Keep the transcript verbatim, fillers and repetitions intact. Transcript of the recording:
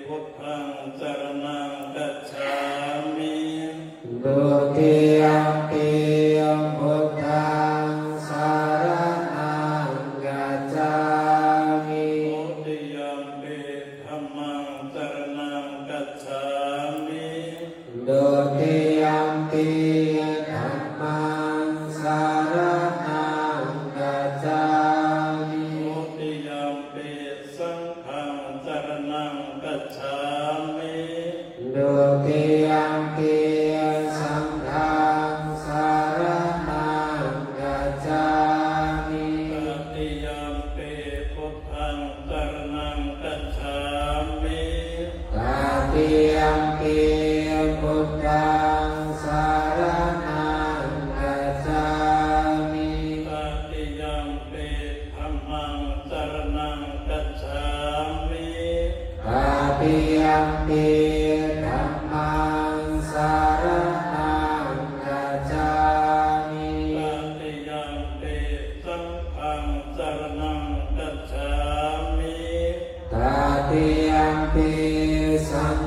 Buddhaṃ saraṇaṃ gacchāmi. Dutiyampi buddhaṃ saraṇaṃ gacchāmi. Dutiyampi dhammaṃ saraṇaṃ gacchāmi. Dutiyampi dhammaṃ saraṇaṃ gacchāmi. Dutiyampi saṅghaṃ saraṇaṃ gacchāmi. Dutiyampi saṅghaṃ saraṇaṃ gacchāmi. Tatiyampi buddhaṃ saraṇaṃ gacchāmi. Tatiyampi buddhaṃ saraṇaṃ gacchāmi. Tatiyampi dhammaṃ saraṇaṃ gacchāmi. Tatiyampi dhammaṃ saraṇaṃ gacchāmi. Tatiyampi saṅghaṃ saraṇaṃ gacchāmi. Tatiyampi saṅ